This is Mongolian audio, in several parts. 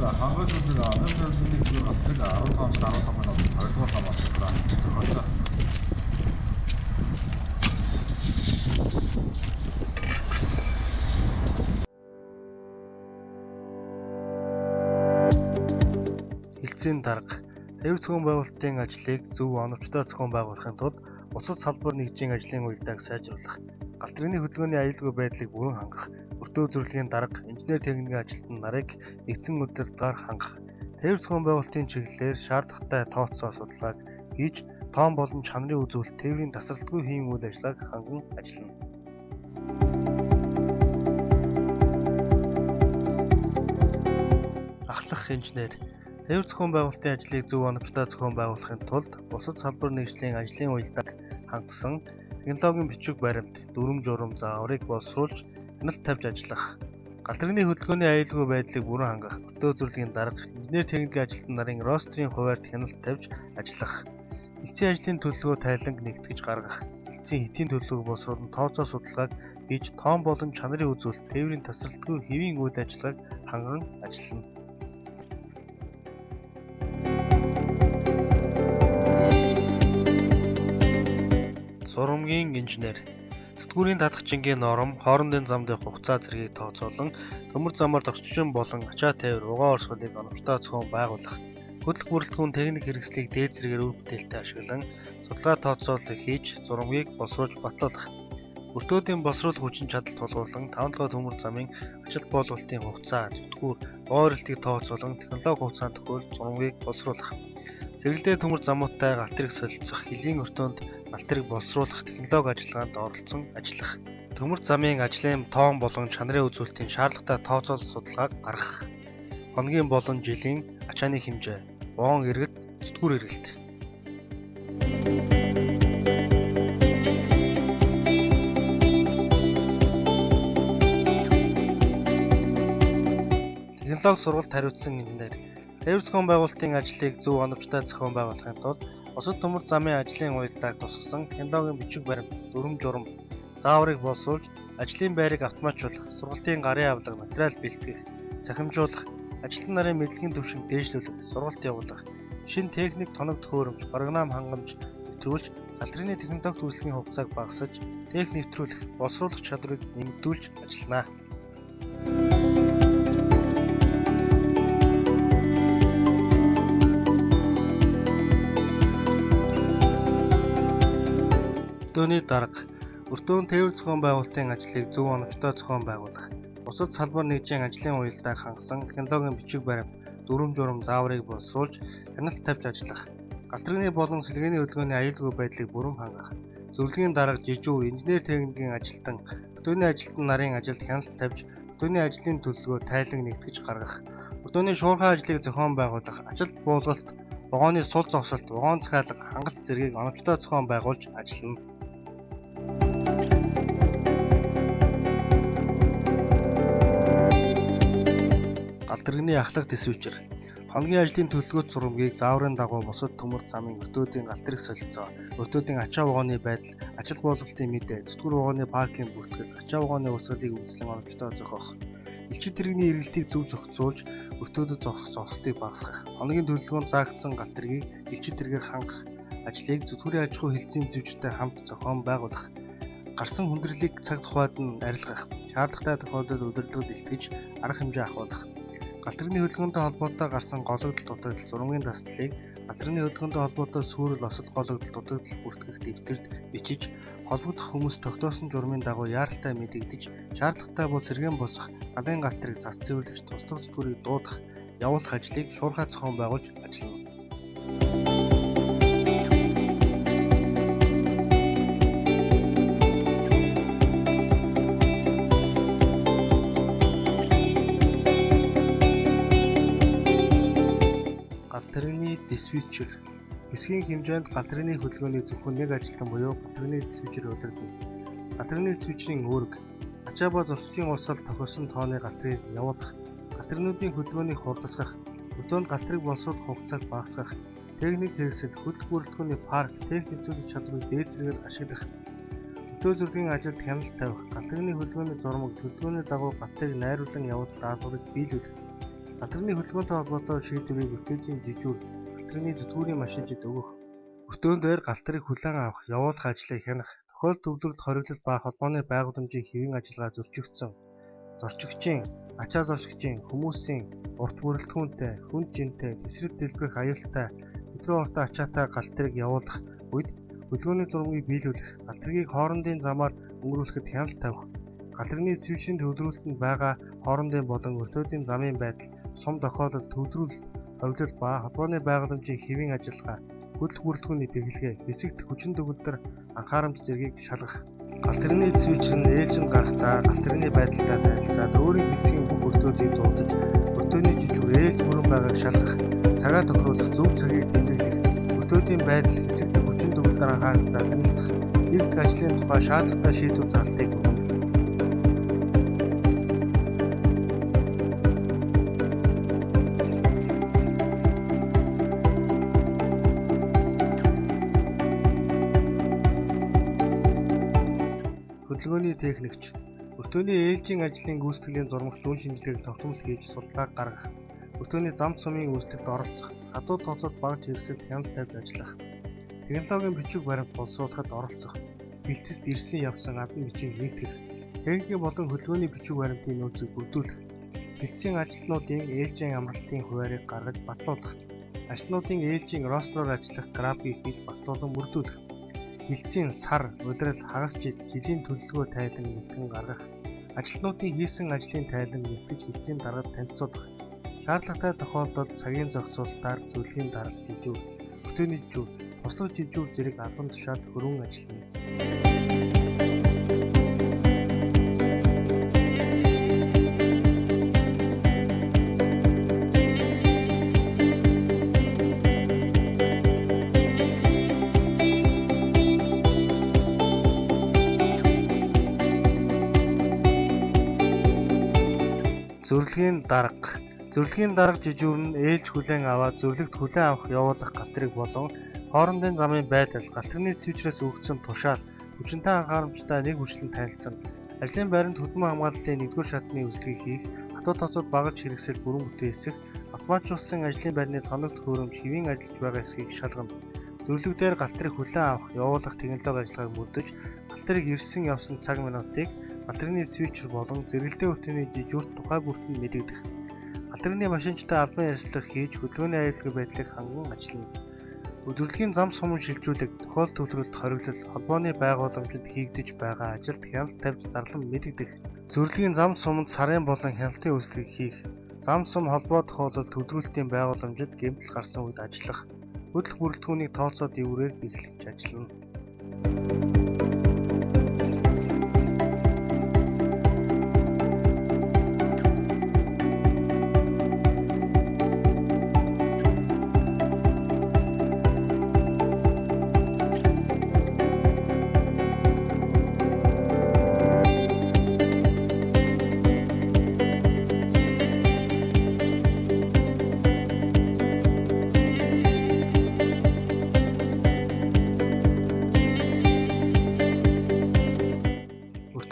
За, хангаж үлдэг 1901 галтрыг 15 цаг 15 минут 2 дугаар ламаас зохиолоо. Хэлцээний дарга тээвэр зохион байгуулалтын ажлыг зөв оновчтой зохион байгуулахын тулд бусад салбар нэгжийн ажлын уялдааг сайжруулах, галт тэрэгний хөдөлгөөний аюулгүй байдлыг бүрэн хангах, өртөө үзэрлэгийн дарга, инженер техникийн ажилтан нарыг нэгдсэн удирдлагаар хангах, тээвэр зохион байгуулалтын чиглэлээр шаардлагатай тооцоо судалгааг хийж, тоон болон чанарын үзүүлэлт, тээврийн тасралтгүй хийм үйл ажиллагааг ханган ажиллана. Ахлах инженер тээвэр зохион байгуулалтын ажлыг зөв оновчтой зохион байгуулахын тулд бусад салбар нэгжлийн ажлын уялдааг хангасан технологийн бичиг баримт, дүрэм журам зааврыг боловсруулж хяналт тавьж ажиллах, галт тэрэгний хөдөлгөөний аюулгүй байдлыг бүрэн хангах, өртөө үзэрлэгийн дарга, инженер техникийн ажилтан нарын рострын хувиар хяналт тавьж ажиллах, хэлцээний ажлын төлөвлөгөө тайланг нэгтгэж гаргах, хэлцээний хэтийн төлөвлөгөөг боловсруулан тооцоо судалгааг хийж, тоон болон чанарын үзүүлэлт, тээврийн тасралтгүй хэвийн үйл ажиллагааг ханган ажиллана. Зурмагийн инженер сэтгүүрийн татгачингийн норм, хоорондын зам дэх хугацаа зэргийг тооцоолон төмөр замаар зогсчин болон ачаа тээвэр угаан урсгалыг оновчтой зохион байгуулах, хөдөлгөх бүрэлдэхүүн техник хэрэгслийг дээд зэргээр үр бүтээлтэй ашиглан судалгаа тооцоолол хийж зурмагийг боловсруулж батлуулах, өртөөдийн боловсруулах хүчин чадал тулгуурлан 5-7 төмөр замын ажилт буулгалтын хугацаа, зүтгүүр, угаан өрөлтийг тооцоолон технологи хугацаанд тохиол зурмагийг боловсруулах, зэрэгэлдээ төмөр замуудтай галт тэрэг солилцох, хөлийн өртөөнд галт тэрэг боловсруулах технологи ажиллагаанд оролцсон ажиллах, төмөр замын ажлын тоон болон чанарын үзүүлэлтийн шаардлагатай тооцоолол судалгааг гаргах, хоногийн болон жилийн ачааны хэмжээ, вогон эргэлт, зүтгүүр эргэлт. Технологи сургалт хариуцсан инженер тээвэр зохион байгуулалтын ажлыг зөв оновчтой зохион байгуулахын тулд бусад төмөр замын ажлын уялдааг тусгасан технологийн бичиг баримт, дүрэм журам, зааврыг боловсруулж, ажлын байрыг автоматжуулах, сургалтын гарын авлага, материал бэлтгэх, цахимжуулах, ажилтан нарын мэдлэгийн түвшинг дээшлүүлэх, сургалт явуулах, шинэ техник тоног төхөөрөмж, програм хангамж нэвтрүүлж, галт тэрэгний технологи үйлчлэгийн хугацааг багасгаж, техник нэвтрүүлэх, боловсруулах чадварыг нэмэгдүүлж ажиллана. Өртөөний дарга өртөөн тээвэр зохион байгуулалтын ажлыг зөв оновчтой зохион байгуулах, бусад салбар нэгжийн ажлын уялдааг хангасан технологийн бичиг баримт, дүрэм журам зааврыг боловсруулж, хяналт тавьж ажиллах, галт тэрэгний болон сэлгээний хөдөлгөөний аюулгүй байдлыг бүрэн хангах, зөвлөгийн дарга, жижүү, инженер техникийн ажилтан, өртөөний ажилтан нарын ажилд хяналт тавьж, өртөөний ажлын төлөвлөгөө тайлан нэгтгэж гаргах, өртөөний шуурхай ажлыг зохион байгуулах, ажилт буулгалт, вагоны сул зогсолт, вагон захиалга, хангалт зэргийг оновчтой зохион байгуулж ажиллана. Галт тэрэгний ахлах диспетчер хоногийн ажлын төлөвлөгөөт зурмагийг зааврын дагуу бусад төмөр замын өртөөдийн галт тэрэг солилцоо, өртөөдийн ачаа вагоны байдал, ажил буулгалтын мэдээ, зүтгүүр вагоны паркийн бүртгэл, ачаа вагоны урсгалыг үндэслэн оновчтой зохиох, элчин тэрэгний эргэлтийг зөв зохицуулж өртөөдөд зогсох зогсолтыг багасгах, хоногийн төлөвлөгөөнд заагдсан галт тэргийг элчин тэргээр хангах ажлыг зүтгүүрийн аж ахуй хэлтсийн зэвжтэй хамт зохион байгуулах, гарсан хүндрэлийг цаг тухайд нь арилгах, шаардлагатай тохиолдолд удирдлагад илтгэж арга хэмжээ ахиулах, галт тэрэгний хөдөлгөөнтэй холбоотой гарсан гологдол дутагдал зурмагийн таслалыг галт тэрэгний хөдөлгөөнтэй холбоотой сүүрэл осол гологдол дутагдал бүртгэх дэвтэрт бичиж, холбогдох хүмүүс тогтоосон журмын дагуу яаралтай мэдэгдэж, шаардлагатай бол сэргээн босох, галын галт тэрэг зас цэвэрлэгч туслах зүтгүүрийг дуудах, явуулах ажлыг шуурхай зохион байгуулж ажиллана. Галт тэрэгний диспетчер хэсгийн хэмжээнд галт тэрэгний хөдөлгөөнийг зөвхөн нэг ажилтан буюу галт тэрэгний диспетчер удирдана. Галт тэрэгний диспетчерийн үүрэг ачаа ба зурсчийн урсгал тохирсон тооны галт тэргийг явуулах, галт тэрэгнүүдийн хөдөлгөөнийг хурдасгах, өдөөнд галт тэрэг боловсруулах хугацааг багасгах, техник хэрэгсэл, хөдөлгөх бүрэлдэхүүний парк, техник нэвтрүүлэх чадварыг дээд зэргээр ашиглах, өтөө зүргийн ажилд хяналт тавих, галт тэрэгний хөдөлгөөний зурмаг, төлөвлөгөөний дагуу галт тэрэг найруулан явуулах даатгаврыг биелүүлэх, Галт тэрэгний хөдөлгөөнтэй холбоотой шийдвэрийг өртөөдийн жижүүр, галт тэрэгний зүтгүүрийн машинчид өгөх. Өртөөн дээр галт тэрэг хүлээн авах, явуулах ажлыг хянах, тохиолдол төвлөрөлт хориглол ба холбооны байгууламжийн хэвийн ажиллагаа зөрчигдсөн. Зорчигчийн, ачаа зорчигчийн, хүмүүсийн урт бүрэлдэхүүнтэй, хүнд жинтэй, тэсрэх дэлбэрэх аюултай, метро ортой ачаатай галт тэрэг явуулах үед хөдөлгөөний зурмыг биелүүлэх, галт тэргийг хоорондын замаар өнгөрүүлэхэд хяналт тавих, галт тэрэгний свичийн төвлөрүүлэлтэнд байгаа хоорондын болон өртөөдийн замын байдал, сум тохиолдол, төвлөрүүлэлт, хориглол ба холбооны байгууламжийн хэвийн ажиллагаа, хөдлөх бүрэлдэхүүний бэхэлгээ, хэсэгт хүчин төгөлдөр анхаарамж зэргийг шалгах. Галт тэрэгний свичер нь ээлжинд гарахдаа галт тэрэгний байдалтай танилцаад өөрийн хэсгийн бүх өртөөдийг дуудаж, өртөөний жижүүр ээлж бүрэн байгааг шалгах, цагаа тохируулах, зөв цагийг тэмдэглэх, өртөөдийн байдал, хэсэгт хүчин төгөлдөр анхаарамжтай танилцах, нэгдэх ажлын тухай шаардлагатай шийдвэр зарлалтыг өгнө. Хөдөлгөөний техникч өртөөний ээлжийн ажлын гүйцэтгэлийн зурмагт үн шинжилгээг тогтмол хийж судалгааг гаргах, өртөөний зам сумын үйлчлэлд оролцох, хадуу тооцоод багж хэрэгсэлд хяналт тавьж ажиллах, технологийн бичиг баримт боловсруулахад оролцох, бэлтгэст ирсэн явсан албан бичгийг нэгтгэх, техникийн болон хөдөлгөөний бичиг баримтын нөөцийг бүрдүүлэх, хэлтсийн ажилтнуудын ээлжийн амралтын хуваарийг гаргаж батлуулах, ажилтнуудын ээлжийн ростроор ажиллах графикийг хийж батлуулан бүрдүүлэх, хэлтсийн сар, улирал, хагас жил, жилийн төлөвлөгөө тайлан нэгтгэн гаргах, ажилтнуудын хийсэн ажлын тайлан нэгтгэж хэлтсийн даргад танилцуулах, шаардлагатай тохиолдолд цагийн зохицуулалтаар зөвлөлийн дарга жижүүр, өртөөний жижүүр, туслах жижүүр зэрэг албан тушаалд хөрвөн ажиллана. Зөвлөлийн дарга. Зөвлөлийн дарга жижүүр нь ээлж хүлээн аваад зөвлөгт хүлээн авах явуулах галт тэрэг болон хоорондын замын байдал, галт тэрэгний свичрээс өгөгдсөн тушаал, хүчинтэй анхаарамжтай нэг хүчлэн танилцсан. Ажлын байранд хөдөлмөр хамгааллын 1-р шатны үйлчлэгийг хийх, хатуу тооцоод багаж хэрэгсэл бүрэн бүтээсэх, автоматжуулсан ажлын байрны тоног төхөөрөмж хэвийн ажиллаж байгаа эсэхийг шалгана. Зөвлөг дээр галт тэрэг хүлээн авах, явуулах технологи ажиллагааг мөрдөж, галт тэрэг ирсэн явсан цаг минутыг галт тэрэгний свичер болон зэрэгэлдээ өртөөний жижүүрт тухай бүрт нь мэдэгдэх. Галт тэрэгний машинчтай албан ярилцлага хийж хөдөлгөөний аюулгүй байдлыг ханган ажиллана. Өдөрлөгийн зам сумын шилжүүлэг, тохиолдол төвлөрөлт хориглол, холбооны байгууламжид хийгдэж байгаа ажилд хяналт тавьж зарлан мэдэгдэх. Зөвлөлийн зам суманд сарын болон хяналтын үйлчлэгийг хийх, зам сум холбоо тохиолдол төвлөрүүлэлтийн байгууламжид гэмтэл гарсан үед ажиллах, хөдлөх бүрэлдэхүүнийг тооцоо дэврээр бэхлэж ажиллана.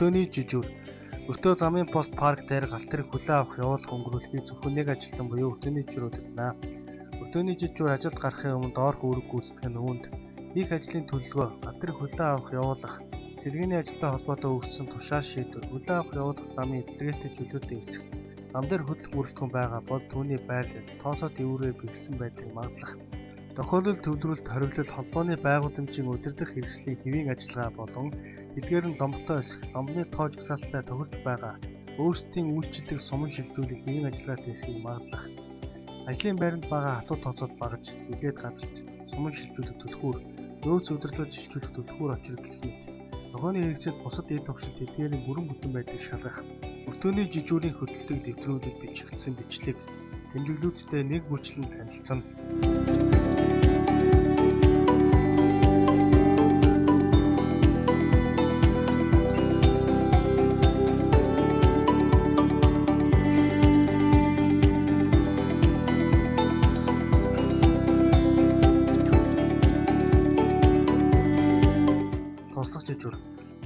Өртөөний жижүүр. Өртөө замын пост парк дээр галт тэрэг хүлээн авах явуулах өнгөрүүлэхийг зөвхөн нэг ажилтан буюу өртөөний жижүүр удирдана. Өртөөний жижүүр ажилд гарахын өмнө доорх үүрэг гүйцэтгэх нь үүнд хийх ажлын төлөвлөгөө, галт тэрэг хүлээн авах явуулах, цэргийн ажилтай холбоотой өгсөн тушаал шийдвэр, хүлээн авах явуулах замын эдлэгээтэй чөлөөтэй эсэх, зам дээр хөдлөх бүрэлдэхүүн байгаа бол түүний байрлал, тооцоо дэврээ бэхсэн байдлыг магадлах, тохиолдол төвлөрүүлэлт хориглол холбооны байгууламжийн удирдах хэрэгслийн хэвийн ажиллагаа болон тэдгээр нь ломбтой эсэх, ломбны тоо жагсаалттай тохирч байгаа өөрсдийн үйлчлэлийг суман шилжүүлэх хэвийн ажиллагаатай эсэхийг магадлах, ажлын байранд байгаа хатуу тооцоод багаж, нэлээд газарч, суман шилжүүлэх түлхүүр, нөөц удирдлага шилжүүлэх түлхүүр очрог гэх мэт зохионы хэрэгсэл бусад эд тогшил тэдгээрийн бүрэн бүтэн байдлыг шалгах, өртөөний жижүүрийн хөдөлтөг нэвтрүүлэг бичигдсэн бичлэг, тэмдэглүүдтэй нэг бүрчлэн танилцсан. Туслах жижүүр.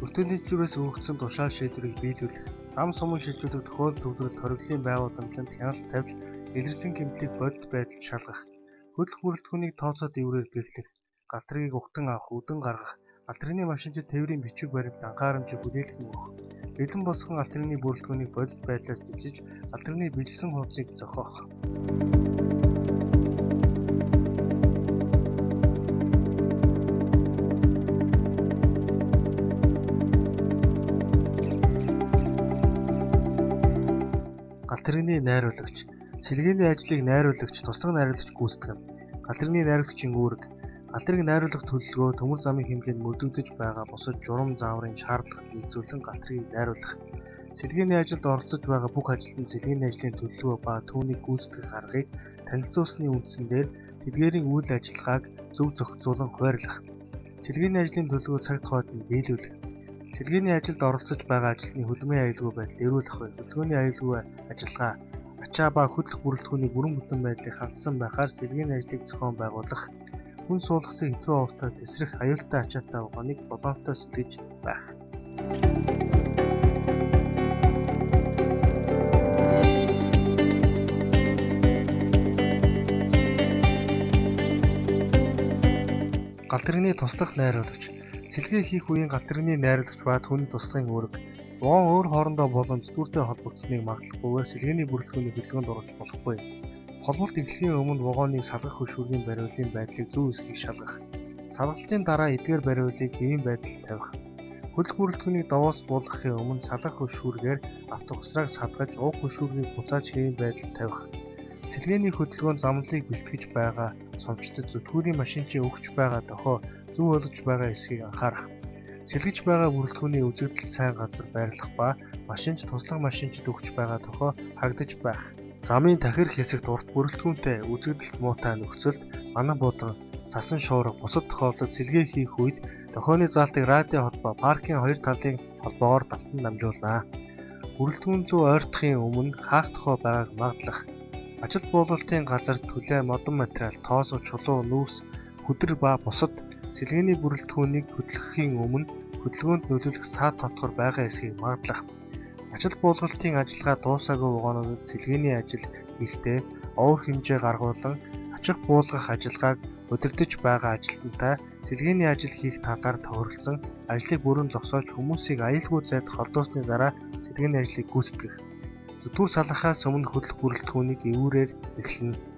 Өртөөний жижүүрээс өгөгдсөн тушаал шийдвэрийг биелүүлэх, зам сумын шилжүүлэх тохиолдол төвлөрөлт хориглолын байгууламжинд хяналт тавьж Илэрсэн гэмтлийг бодит байдалд шалгах. Хөдлөх бүрэлдэхүүнийг тооцоо дэврээр бэхлэх. Галт тэргийг угтан авах, үдэн гаргах. Галт тэрэгний машинчид тээврийн бичиг баримт, анхаарамжийг хүлээлгэн өгөх. Бэлэн босгон галт тэрэгний бүрэлдэхүүнийг бодит байдлаас бэлжиж, галт тэрэгний бэлжсэн хуудсыг зохиох. Галт тэрэгний найруулагч. Сэлгээний ажлыг найруулагч, туслах найруулагч гүйцэтгэв. Галт тэрэгний найруулагчийн үүрэг. Галт тэрэг найруулах төлөвлөгөө төмөр замын хэмжээнд мөрдөгдөж байгаа бусад журам зааврын шаардлагад нийцүүлэн галт тэргийг найруулах. Сэлгээний ажилд оролцож байгаа бүх ажилтнанд сэлгээний ажлын төлөвлөгөө ба түүнийг гүйцэтгэх аргыг танилцуулсны үндсэн дээр тэдгээрийн үйл ажиллагааг зөв зохицуулан хуваарлах. Сэлгээний ажлын төлөвлөгөө цаг тухайд нь биелүүлэх. Сэлгээний ажилд оролцож байгаа ажилтны хөлмийн аюулгүй байдал, эрүүл ахуй, хөдөлгөөний аюулгүй ажиллагаа, ачаа ба хөдлөх бүрэлдэхүүний бүрэн бүтэн байдлыг хангасан байхаар сэлгээний ажлыг зохион байгуулах. Хүн суулгасан хэцүү овтой тэсрэх аюултай ачаатай вагоныг болгоомжтой сэлгэж байх. Галт тэрэгний туслах найруулагч. Сэлгээ хийх үеийн галт тэрэгний найруулагч ба түүний туслахын үүрэг. Вагон өөр хоорондоо болон зүтгүүртэй холбогдсныг магадлахгүйгээр сэлгээний бүрэлдэхүүнийг хөдөлгөөнд оруулж болохгүй. Холболт эхлэхийн өмнө вагоныг салгах хөшүүргийн бариулын байдлыг зөв эсхийг шалгах. Салгалтын дараа эдгээр бариулыг хэвийн байдалд тавих. Хөдлөх бүрэлдэхүүнийг довоос буулгахын өмнө салгах хөшүүргээр автоухсрааг салгаж, уг хөшүүргийг буцааж хэвийн байдалд тавих. Сэлгээний хөдөлгөөн замналыг бэлтгэж байгаа сумчдад зүтгүүрийн машинчийн өгч байгаа дохио зөв ойлгож байгаа эсхийг анхаарах. Сэлгэж байгаа бүрэлдэхүүний үзэгдэл сайн газар байрлах ба машинч туслах машинчид өгч байгаа дохио хагдаж байх. Замын тахир хэсэгт урт бүрэлдэхүүнтэй үзэгдэлт муутай нөхцөлд манан буудан, цасан шуурга, бусад тохиолдолд сэлгээ хийх үед дохионы заалтыг радио холбоо, паркийн хоёр талын холбоогоор давтан дамжуулна. Бүрэлдэхүүн рүү ойртохын өмнө хаах дохио байгааг магадлах. Ажил буулгалтын газар түлээ, модон материал, тоосоо, чулуу, нүүрс, хүдэр ба бусад сэлгээний бүрэлдэхүүнийг хөдлөхийн өмнө хөдөлгөөнд нөлөөлөх саад тодгор байгаа эсхийг магадлах. Ажил буулгалтын ажиллагаа дуусаагүй вагонуудад сэлгээний ажил хийхдээ овор хэмжээ гаргуулан ачих буулгах ажиллагааг удирдах байгаа ажилтнтай сэлгээний ажил хийх талаар тохиролцсон ажлыг бүрэн зогсоож хүмүүсийг аюулгүй зайд холдуулсны дараа сэлгээний ажлыг гүйцэтгэх. Зүтгүүр салгахаас өмнө хөдлөх бүрэлдэхүүнийг эвүүрээр эхэлнэ.